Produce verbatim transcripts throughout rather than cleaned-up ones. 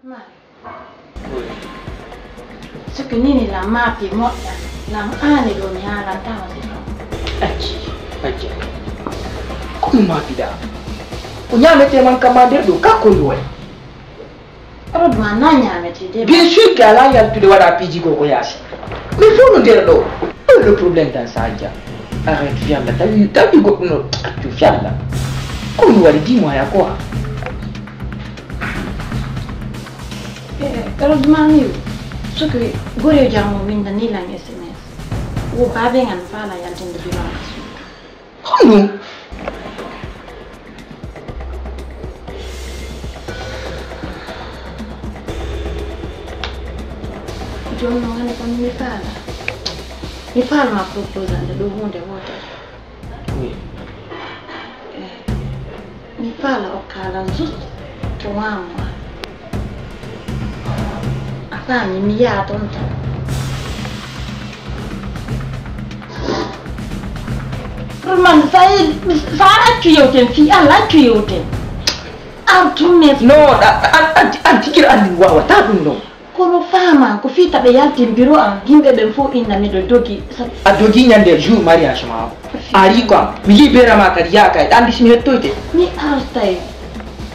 Mari. Sukki nini la mapi moƴƴa. La aani ɗo mi haalantama si ɗo. Acci, acci. Ko ɗum mapiɗa? O ñaamete man kam ma nder ɗo, ka ko ndu waɗi? Rodma na ñaamete de. Bien sûr que ala yaltude waɗa piiji ko ko yaasi. Mais fof no nder ɗo. Ɗo le problème dans ça, Adja. Arrête, fiyalla. Tawi, tawi goɗɗum no accu, fiyalla. Ko ɗum waɗi, dis-moi, ya quoi? Eh, Rodma, mi wi, sukki gori o jam o winda ni lan S M S. Wo baabe ngan faala yaltinde biro am. Honɗum? Jooni noon hannde kam mi faala. Mi faala ma proposande ɗo huunde wootere. Oui. Eh, mi faala o kaalan juste trois mois. A faami, mi yaha toon tan. Pour man, sa yi-, sa accu yewten fii Allah, accu yewten. Artu ne. Non, a, a, a, an tigi anndi mi waawataa ɗum non. Kono faama, ko fii taɓe yaltin biro am, yimɓe ɓen fof inna miɗo dogi. Sa- A dogi ñande jour mariage ma o. A ari quoi. Mi libéra ma kadi, yaa kay, ɗa anndi si mi hettoyte. Mi artay.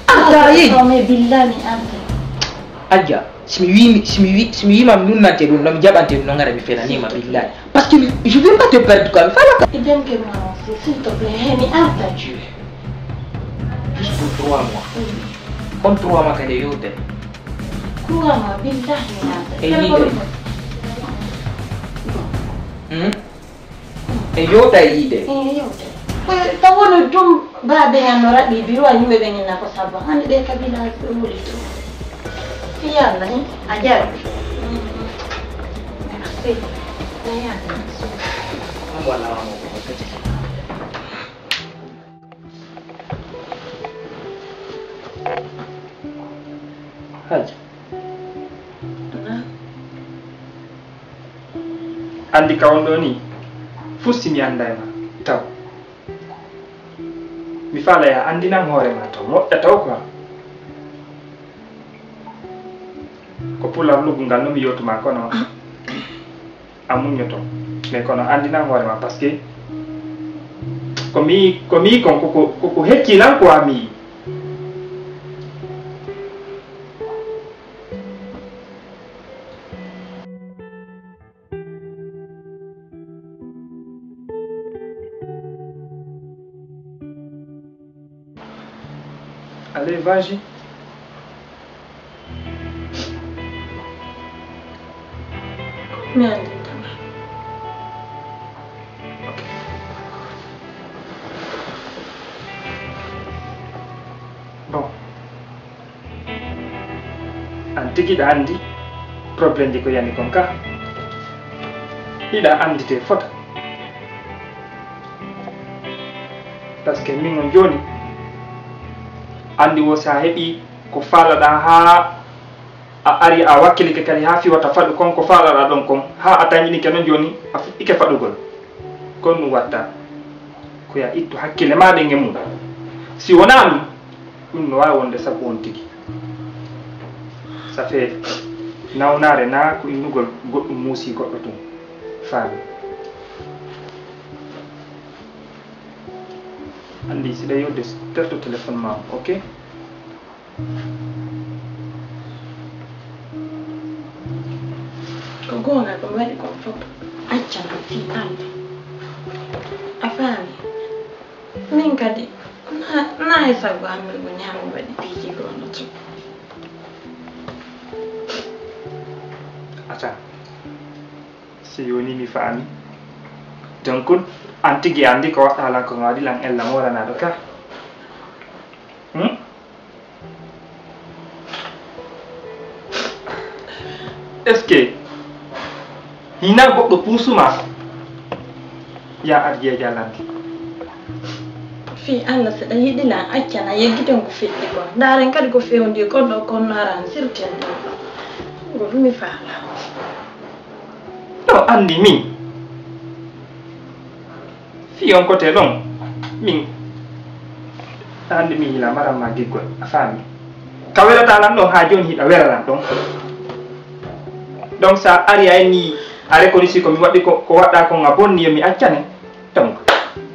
Artay. Artay, mais billahi mi artay. Adja, si mi wi, si mi wi, si mi wi ma mi nunnante ɗum, no mi jaɓante ɗum, no ngara mi fenanima billahi. Parce que mi, je veux pas te perdre quoi, mi faala ka. Idem que moi aussi, s'il te plaît, he mi artay. Juste pour trois mois. Oui. Comme trois mois kadi e yewtere. Crois-moi, billahi mi artay. E yiide. Hmm? E yewta e yiide. Eh, yewta. Ko taw woni ɗum baabe am no raɓi biro a yimɓe ɓen inna ko sabba. Hande ɗe kabila ɗo wuli to. Fi Yalla, eh? A jaɓi. Mm, mm. Merci. Na yaade. Wala mo ko kadi. Haj. Anndi ka won ɗo ni, fof si mi annda e ma, taw. Mi faala ya anndinan hoore ma taw, moƴƴa taw quoi. Ko pular luggu ngal no mi yewtu ma kono. A muññoto. Mais kono anndinan hoore ma, parce que ko mi, ko mi kon, ko, ko, ko, ko hecci lan quoi mi. Allez, vas-y. Mi anndi tama. Ok. Bon. An tigi ɗa anndi problème ji ko yani kon ka. Hiɗa anndi te fota. Parce que min on jooni, anndi wo sa heɓi ko faalaɗa haa a ari a wakkilike kadi haa fiwata faɗu kon ko faalaɗa ɗon kon, haa a tañinike non jooni a fuɗɗike faɗugol. Kon ɗum watta ko ya ittu hakkille ma ɗen e mum. Si wonaa ɗum, ɗum no waawi wonde sabu on tigi. Ça fait nawnaare naa ko innugol goɗɗum muusi goɗɗo tun. Faami. Anndi, si ɗa yewde, terto téléphone ma on, ok? Ko goonga ko mi waɗi kon fof, accanam fii Alla. A faami? Min kadi, na, na e sago am miɗo ñaami waɗi piiji goonga tun. Aca. Si yoni mi faami. Donc, an tigi anndi ko waɗɗa lan ko mi waɗi lan ella moranaaɗo ka. Hmm? Est-ce que hina goɗɗo puusuma ya ar jeeja lan? Fii Alla, si ɗa yiɗi lan, accan a yeggiten ko feƴƴi kon. Ndaaren kadi ko fewndi kon ɗo kon no aran sirten ɗo. Ngol mi faala. Ɗo anndi min. Fii on kote ɗon, min. Anndi min hila maran ma giggol, a faami? A welataa lan ɗon haa jooni, hiɗa wela lan ɗon. Donc, so a ari a inni a reconnaît ko mi waɗi ko, ko waɗɗaa kon a bonni, yo mi accane. Donc,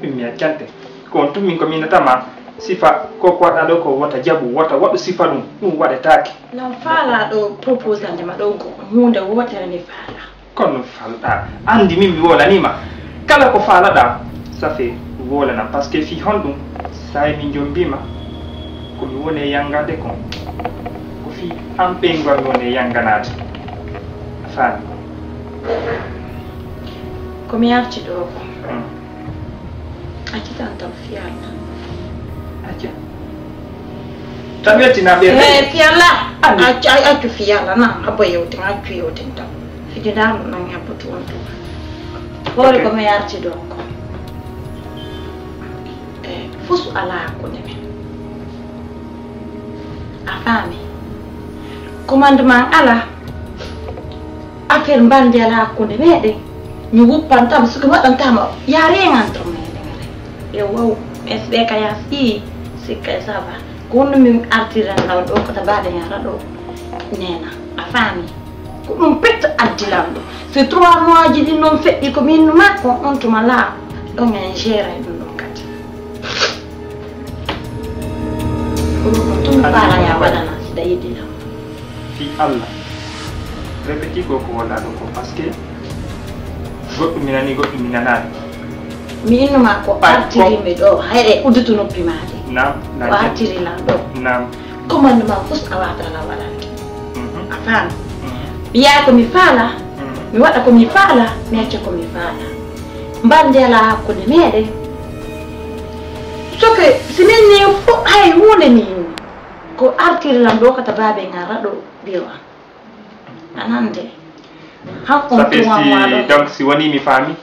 ɗum mi accante. Ko on tun min ko mi innata ma sifa ko, ko waɗɗaa ɗo ko wota jaɓu, wota waɗu sifa ɗum, ɗum waɗetaake. Lan faalaa ɗo proposande ma ɗo ko huunde wootere mi faalaa. Kono falɗaa, anndi min mi woolanii ma. Kala ko faalaɗaa, ça fait woolanam. Parce que fii honɗum, saa'i min jombii ma, ko mi woni e yangande kon. Ko fii an ɓeyngu an mi woni e yanganaade. A faami? Ko mi arti ɗoo ko. Hmm. Accitan taw fii Alla. Acca. Tan weltinaa ɓe. Eh, fii Alla. Anndi. Accu, accu fii Alla, na, abbo yewten, accu yewten taw. Fijindaano nan abbo tuwon tuwon. Hoore ko mi yarti ɗoo ko. Eh, fusu alaa hakkunde men. A faami? Commandement alaa. Affaire mbalndi alaa hakkunde meɗen. Mi woppantaa ma, so ko mi waɗantaa ma, y a rien entre meɗen. Yo, wow, S B K ya si, sikka e ça va. Ko honno min artiran law ɗoo, ko ta baaɗe yara ɗoo. Neena, a faami? Ko ɗum pet addi lan ɗoo. So trois mois ji ɗin non feƴƴi ko min makko, on tuma laa, ɗon en gérer ɗum ɗon kadi. Ko ɗum ko tun faala ya waɗana, si ɗa yiɗi lan. Fii Alla. Répétez ko ko wala ɗoo ko, parce que goɗɗum mi nani, goɗɗum mi nanaani. Mi innuma ko artiri mi ɗoo, hayre udditu noppi maa de. Naam, ko artiri lan ɗoo. Naam. Commandement fof a waawata lan waɗande. Mhm. A faami? Mhm. Mi yaha ko mi faala, mhm, mi waɗa ko mi faala, mi acca ko mi faala. Mbalndi alaa hakkunde meɗen. So que si min ni fof hay huunde ni ko artiri lan ɗoo kata baabe ngal raɗo biro am. A nande. Han on ça fait trois mois si, ɗo. Donc si woni mi faami.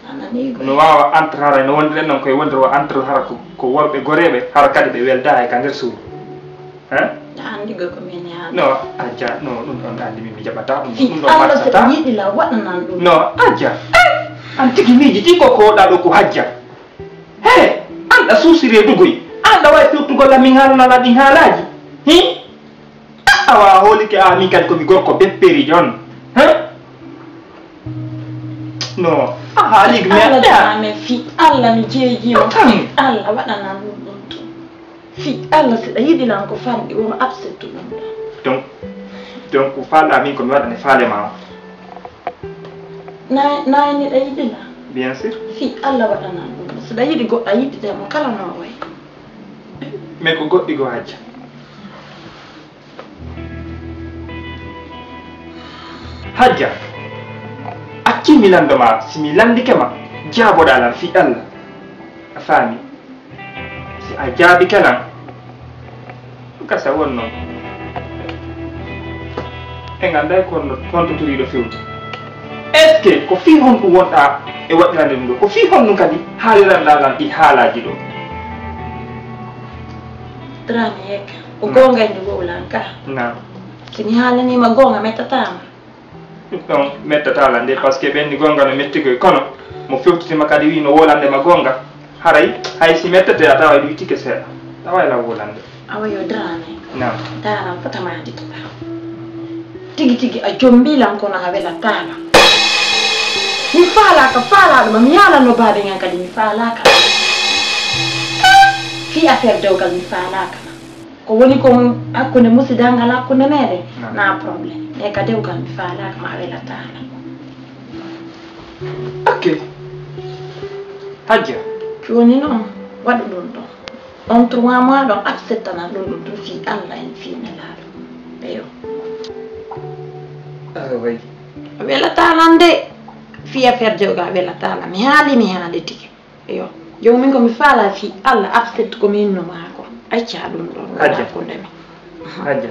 A nani ko. No waawa entre hara no wondiren non koye wondir o entre hara ko, ko worɓe goreeɓe hara kadi ɓe welda e ka nder suudu. Hein? A andi go ko min yaha. No, acca, no, ɗum ɗon andi min mi jaɓata ɗum. Fii ɗum ɗon Alla so waɗata. Yiɗi la waɗanan ɗum. No, acca. Eh, an tigi miiji ti ko ko ɗa ɗo ko hajja. He, an ɗa suusi reedugoy. An ɗa wawi firtugol la min haalana la ɗin haalaaji. Hi? Awa a hoolike a min kadi komi gorko bepperi jon. He? No, a haali mi Allah adda. Dame fii Allah mi jeejiima. Tan. Fii Allah waɗanan ɗum ɗum tun. Fii Allah si ɗa yiɗi lan ko fanɗi wono absettu ɗum ɗon. Donc, donc ko faalɗa min ko mi waɗane faale ma o. Nay, nay ni ɗa yiɗi lan. Bien sûr. Fii Allah waɗanan ɗum ɗon. Si ɗa yiɗi goɗɗo a yiɗi demo kala no way. Mais ko goɗɗi go hajja. Hajja, accin mi lando ma, si mi landike ma, jaaboɗa lan fii Allah. A faami? Si a jaabike lan, ɗum kasa won non. En annday ko honno tontotiriiɗo fewti. Est-ce que ko fii honɗum wonɗa e waɗirande ɗum ɗo? Ko fii honɗum kadi haaliranɗa lan ɗi haalaaji ɗo? Dramé yekka. Ko goonga ene wowlan ka. Naam. Si mi haalaniima goonga, mettataa ma? Ɗum ɗon mettataa lan de, parce que ɓenni goonga no metti koy, kono mo fewtitima kadi wi no wowlande ma goonga. Haray, hay si mettete a taway ɗum ittike seeɗa. Taway lan wowlande. Awa yo Dramé. Naam. Dara fotama dikita. Tigi tigi a jombi lan kono a welataa lan. Mi faalaaka, faalaɗo ma, mi yaalano baabe ngan kadi, mi faalaaka. Fii affaire dewgal, mi faalaaka. Ko woni kon hakkunde musidal ngal hakkunde meɗen, na problème. Mais ka dewgal mi faalaaka ma a welataa lan. Ok. Hajja. Jooni non, waɗu ɗum ɗon. On trois mois ɗon, acceptanan ɗum ɗum ɗum fii Allah en fii Nelaaɗo. Eyo. Ah, oui. A welataa lan de. Fii affaire dewgal a welataa lan. Mi haali, mi haali tigi. Eyo. Jooni min ko mi faala fii Allah, accept ko mi inno maa ko. Acca ɗum ɗon, Hajja. Hakkunde men. Hajja.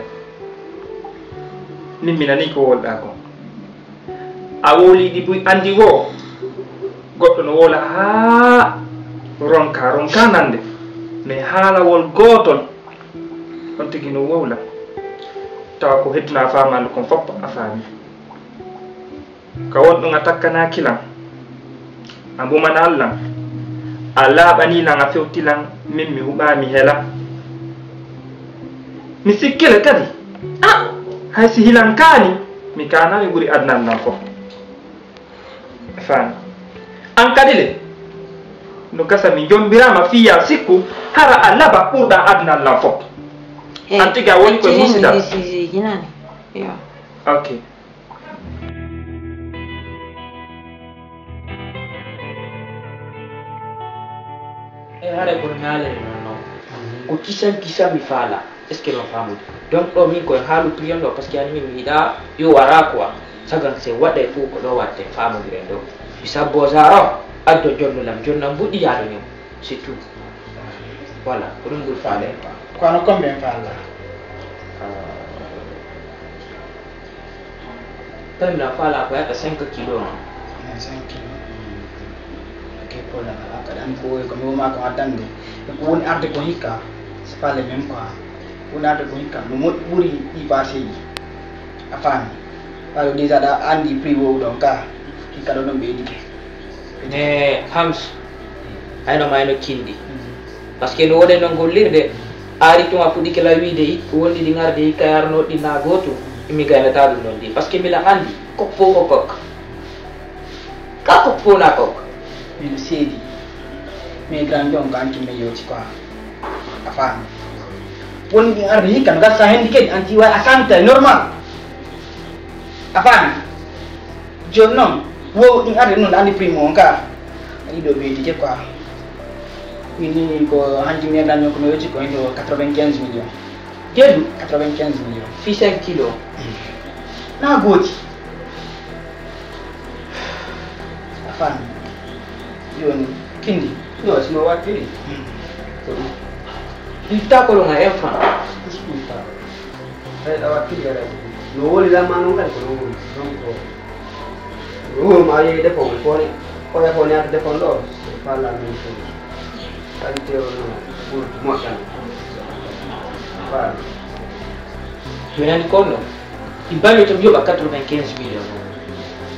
Min mi nanii ko wolɗaa ko. A wowlii ɗi buy anndi woo. Goɗɗo no wowla haa ronka, ronka nande. Mais haalawol gootol. On tigi no wowla. Tawa ko heddunaa faamaande kon fof a faami. Ka won ɗum a takkanaaki lan, a mbumanaa lan, a laaɓanii lan, a fewti lan, min mi huɓaa mi hela. Mi sikkile kadi. Ah, hay si hilan kaani, mi kaanani ɓuri aduna lan fof. Faami. An kadi le, no gasa mi jombiraama fii ya sikku, hara a laba ɓurɗa aduna lan fof. Eh, an tigi a woni koye musidaɓe. Ok. E hare kono ñaalere non non. Ko kisan kisan mi faala. Est-ce que non faamude? Donc ɗo min koye haalu prion ɗo, parce que ani min mi yiɗa yo wara quoi. Sagan se waɗa e fof ko ɗo watte faamudiren ɗo. Mi sabbo zaro addo jonno lam jonnam buɗɗi yaado ñum. C'est tout. Voilà, ko ɗum ɓuri faale. Kono combien faala? Tawi mbiɗa faala ko yahata cinq kilo non. Cinq kilo. Ok, problème alaa kadi. An ko ko mi woma ko addande. Ko woni arde ko hikka. C'est pas le même quoi. Ko woni arde ko hikka. No moƴƴi ɓuri ɗi passé ji. A faami. Ɓaɗo déjà ɗa andi prix wowu ɗon ka. Hikka ɗo ɗon ɓeydike. Ne Hams, ayno ma ayno kindi. Parce que no woɗe noon gollirde, ari tuma fuɗɗike la wiide, wonɗi ɗi ngarde hikka yarnoɗi na gootu, mi gaynata ɗum noon ndi. Parce que mila anndi, kok fof ko kok. Ka kok fof na kok. Min seedi. Mais grand jom ko antum mi yewti quoi. A faami. Woni ɗi arde hikka no gasa hendi kadi anti way a santé normal. A faami. Jooni noon, wo ɗum arde noon, anndi prix mo on ka. Aɗa yiɗo ɓeydude quoi. Min ni ko hanki mi daño ko no yetti ko hino quatre-vingt-quinze millions. Jeeɗu? Quatre-vingt-quinze millions. Fii cinq kilo. Na gooti. A faami. Jooni, kindi. No, si mo wattiri. Ko ɗum. Ɗi takolo nga un franc. Ɗum franc. Tawi ɗawa tigi ara. No woni lamma noon kadi ko noon woni. Donc, no woni ma yehi defon, ko ne, ko e ko ne ata defon ɗo, c'est pas la même chose. Qualité o no ɓurdi moƴƴan. Voilà. Mi nani kon ɗo. Ɗi mbawi to mi yoɓa quatre-vingt-quinze millions.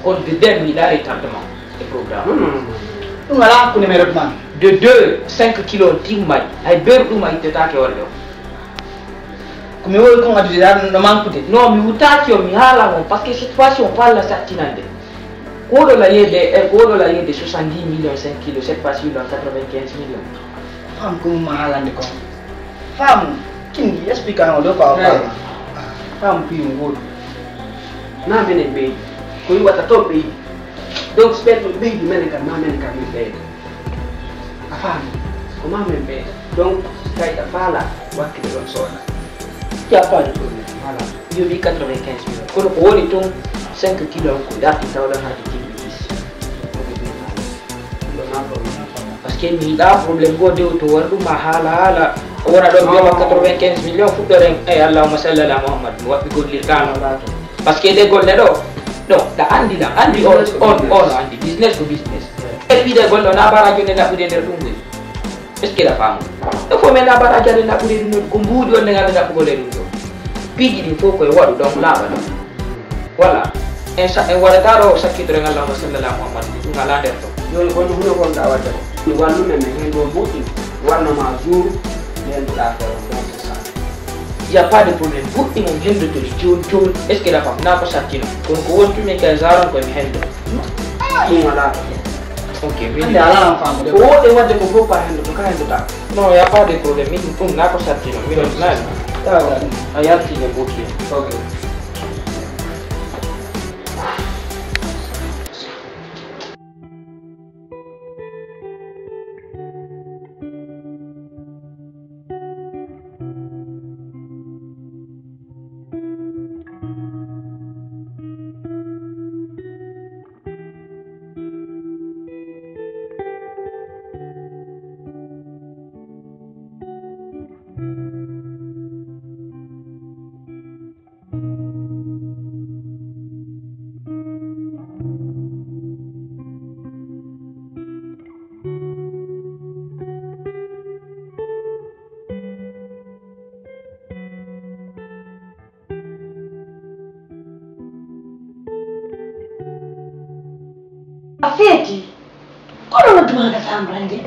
Kono de nden mi yiɗa retardement e programme. Non, non, non, non. Ɗum alaa hakkunde men e ma. De deux, cinq kilos timmay. Hay beru ɗum a ittetaake walla ɗo. Ko mi woni kon addude dal no manqude. Non, mi wutaaki on, mi haalan on, parce que cette fois-ci on parle sattinande. Ko oɗo la yeede, eh, ko oɗo la yeede soixante-dix millions cinq kilos, cette fois-ci on quatre-vingt-quinze millions. Faamu ko ɗum ma haalande kon. Faamu, kindi, explique an o ɗo ko a faama. Faamu piyu ngol. Ma menen ɓeydi. Ko wiwata toon ɓeydi. Donc, so ɓen ɗum ɓeydi menen kan, ma menen kan min ɓeyda. A faami? Ko ma men ɓeyda. Donc, tawi ɗa faala, wakkile ɗon sooda. Cappaɗe ɗon, voilà. Yo wi quatre-vingt-quinze millions. Kono ko woni tun cinq kilos on ko darti tawɗon hade timmi dix. Parce que mi yiɗa problème goo dew to wara ɗum ma haala haala. O wona ɗon ɓe quatre-vingt-quinze millions fuɗɗoren. Ey, Allahumma salli ala Muhammad. Mi waɗi gollirka no. Parce que ɗe golle ɗo, ɗo, ɗa andi, ɗa andi on, on, on andi. Business ko business. E piɗe golle na baraji on e naɓɓude nder ɗum ɗum. Est-ce que ɗa faamu? Ɗo fof men na baraji aɗa naɓɓude ɗum ɗon. Ko mbuuɗi on nde ngarde naɓɓugol e ɗum ɗon. Piiji ɗin fof koye waɗu ɗon laaɓa ɗon. Voilà. En sa-, en waɗata ɗo sakkitore ngal Allahumma salli ala Muhammad. Ɗum alaa nder ɗo. Jooni kono huno kon ɗa waɗde ko. Mi wallu men, men heen ɗo mbuuɗi. Wanno ma jour, nden ɗa ko ɗon ko sa. Y a pas de problème. Goɗɗi mon henndotori jooni jooni. Est-ce que la femme na ko sattino? Kono ko wontu min kay zaron ko mi henndo. Ɗum alaa. Ok, min. Hannde alaa lan faamude. Ko woɗe waɗde ko fof pa henndo, to ka henndota. Non, y a pas de problème. Min ɗum na ko sattino. Min on nani. A yalti ne mbuuɗi. Ok. A feeti? Kono nodduma ka samrande.